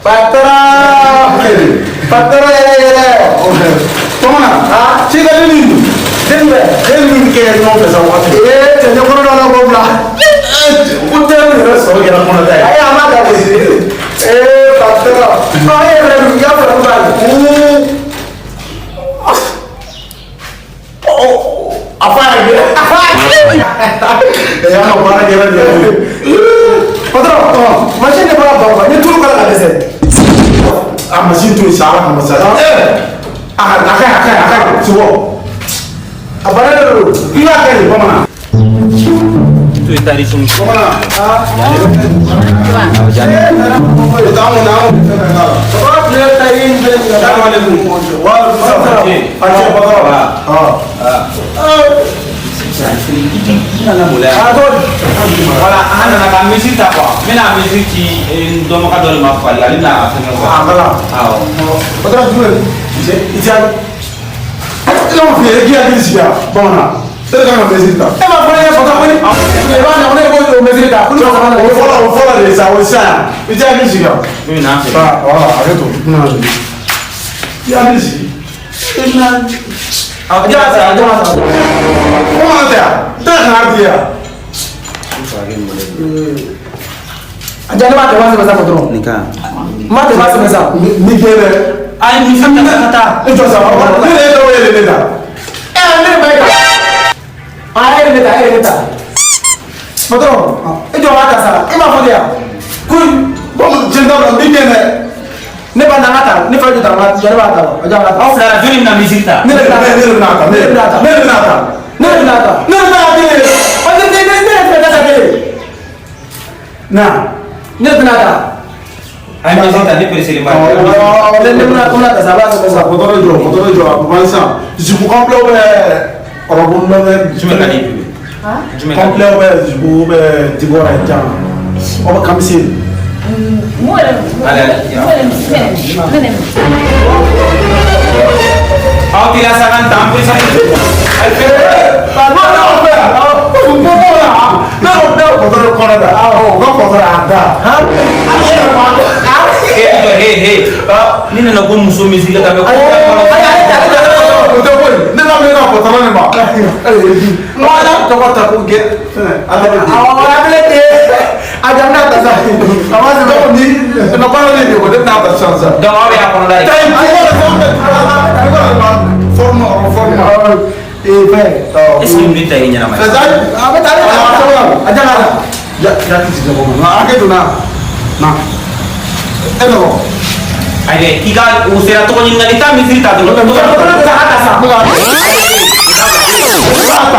Patron. Patron yɛrɛ yɛrɛ. Bamanan. Ci ka di nin. Den bɛ. E min kɛ ɲɔgɔn fɛ sa waati. Ee, cɛ ne kɔnɔ dɔ la k'o bila. Ko tɛ min yɛrɛ sɔrɔ kɛra kɔnɔ ta ye. Ayi, a ma da de. Ee, patron. Ɔ, e yɛrɛ dun, i y'a fɔ ko b'a di. A fa y'a kɛ. E y'a ka baara kɛra nin ye. Patron, machine de bɔra ban quoi. N ye tulu k'a la ka dɛsɛ. A machine to yen sa, Ala kama sa. A ka a ka a ka a ka c'est bon. A bannen de don. I b'a kɛ de, bamanan. To ye tari sun. Bamanan. Voilà, an nana ka mesure ta quoi. N bɛna mesure ci n dɔnbaga dɔ de ma fali, ale bɛna a fɛngɛ quoi. Awɔ. Patron, jumɛn? E ma fɔ ne ye patron ko ni i b'a na ko ne b'o mesure ta. Ko ni saba na. O fɔlɔ, o fɔlɔ de ye sa, o ye sisan yan. I tɛ hakili sigi yan. N bɛ n'a fɛ. Ah, voilà, hakɛ to. I hakili sigi. I bɛna. A jama sa, a jama sa. Bamanan tɛ yan. N tɛ kana di yan. A ja ne b'a tɛmɛ sɛbɛn sa patron. Nin kan. N b'a tɛmɛ sɛbɛn sa. Ni kɛ dɛ. Ayi, nin fɛn ta ka taa. E jɔ sa, ne de ye dɔw yɛlɛ ne la. Ɛ, ne de b'a ye. A e de ne ta, e de ne ta. Patron, e jɔ b'a ta sa. E m'a fɔ de yan. Ko bon, tiɲɛ t'a la, n b'i gɛn dɛ. Ne b'a na n ka ta, ne fa jɔ ta, n ka jɔ ne b'a ta. A jɔ n ka ta. Aw fila la jɔnni bɛna mesure ta? Ne de bɛna, ne de bɛna ta, ne de bɛna ta, ne de bɛna ta. Ne de bɛna ta. Ne de bɛna ta. Ɔ, ne ne ne ne de bɛna ta kelen. Na. Ne de bɛna ta. A ye mesure ta, ne pressé ba. Ne ne bɛna bɛna ta sa, a b'a sɛbɛn sa. Pɔtɔrɔ jɔ, pɔtɔrɔ jɔ, a bɛ sisan. Jupe complet bɛ robe bɛ. Jumɛn ka di ye? Jumɛn ka di? Complet bɛ jupe bɛ dibɔ la jan. O bɛ kamisi. Allez, allez. Aw teliya sa ka n ta, an pressé. Non, non, frère. Ne ko ne ko pɔtɔrɔ kɔnɔ da. O ka pɔtɔrɔ a da. Eh, eh, eh. Ni nana ko muso mesure ka bɛ ko. O tɛ koyi. Ne ka miiri ka pɔtɔrɔ nin ma. N ko ala tɔgɔ ta ko gɛ. Ala bɛ di. Awɔ, a bɛ ten. A jɔ n bɛna ta sa. A ma se ko ni na baara de ko ne bɛna ta sisan sisan. Donc aw bɛ y'a kɔnɔ da ye. Tayi forme forme. Ee, fɛn. Est-ce que nin ta ye ɲɛnama ye? Fɛn A bɛ taa, a bɛ taa. A jɔ n ka ta. Ya ya ti sigi ko ma. A kɛ donna. Na. E nɔgɔ. Ayi dɛ, k'i ka o sera tɔgɔ ɲininkali ta mesure ta dɔrɔn. Patron bɛ taa a ta sa.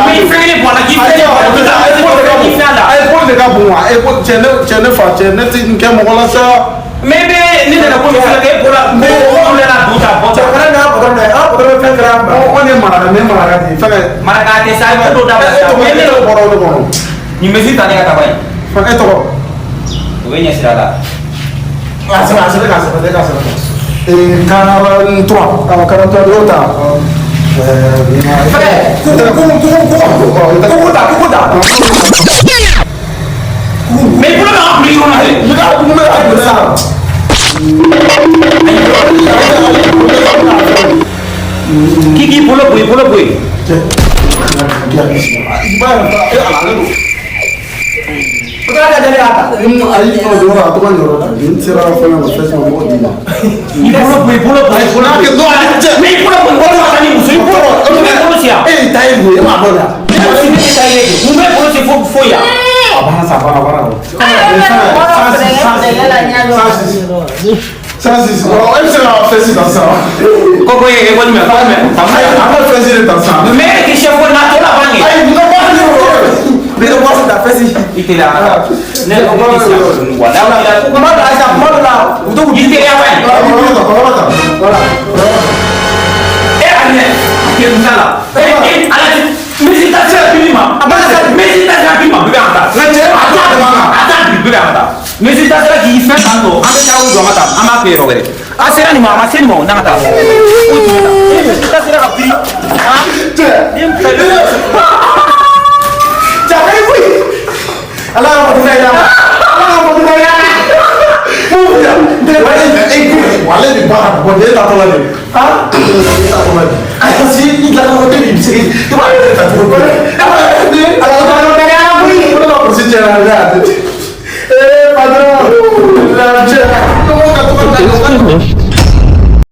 Mais i fɛn kelen bɔ a la k'i fɛn bɔ a la k'i ka k'i fɛn a la. A ye paul de ka bon wa? E ko cɛ ne cɛ ne fa cɛ ne ti n kɛ mɔgɔ la sa. Mais i bɛ ne nana ko mesure kɛ e bɔra n bɔ la don ta bɔ Cɛ ta. kana n'a patron dɛ, an patron bɛ fɛn kɛra an ba. Ko ne maraka ne maraka de fɛngɛ. Maraka tɛ sa, i bɛ dɔ dabila E sa. tɔgɔ Mais e ne tɔgɔ bɔra o de kɔnɔ. nin mesure ta ne ka taa ba ye. Fɛn e tɔgɔ. O bɛ ɲɛ sira la. A sɛbɛn a sɛbɛn k'a sɛbɛn k'a sɛbɛn. Ee 43. Awɔ, 43 y'o ta. Fɛn, kuku kuku kuku kuku ta, kuku ta. Mais i bolo bɛ an kulikɔrɔ la dɛ. Ne ka kun bɛ a kun sa. K'i k'i bolo bɔ i bolo bɔ yen. Cɛ. I b'a ye e ala ale don. Patron ka jɛnɛ k'a ta. Ayi ɔ yɔrɔ a tɔgɔ yɔrɔ ta nin sera fɛn ma fɛn ma mɔgɔ d'i ma. I bolo bɔ i bolo bɔ i bolo N'a bɔ. kɛ non ale cɛ. Mais i bolo bɔ i bolo ka taa ni muso ye i bolo i bolo ci yan. E y'i ta ye mun ye e m'a dɔn ya. Ne bolo ci ne tɛ taa ye de. Mun bɛ bolo ci fo fo yan. A banna sa a banna a banna. 106. E bɛ se ka fɛn sisan sisan. Ko ye ko jumɛn ko jumɛn. Ayi a ka fɛn de ta sisan. Mais e tɛ chef ko n'a tɔ laban ye. Ayi n ka baara de don. Ne ka bɔ ta fɛsi. I teliya ka taa. Ne yɛrɛ ko ne tɛ se ka wa. N'a wulila ko Kuma dɔ la Ayisa, kuma dɔ la u to k'u i teliya ba ye. Kɔrɔ ta. Voilà. E ayi a tɛ la. E e ala mesure ta sera bi ma. A b'a la. Mesure ta sera bi ma bɛɛ bɛ an ta. Nka cɛ A t'a a t'a bi bɛɛ bɛ an ta. Mesure ta sera k'i fɛn tan tɔ an bɛ taa o jɔ an ka taa an b'a kɛ yɔrɔ wɛrɛ. A sera nin ma a ma se nin ma o n'an ka taa. O jumɛn ta. E mesure ta sera ka biri. Han. Cɛ. Den fɛ. Cɛ a ka di koyi. Ala ka mɔgɔ ya. Ala ka mɔgɔ ya. Mun Baara bɔ e taatɔ la de. Ah, e taatɔ la de. Ayi, si i dilanna ko i bɛ se i b'a yɛrɛ ta cogo di? Ala ko Ko ne ka kurusi tiɲɛna ne y'a. Ee patron, la cɛ, ko ka to ka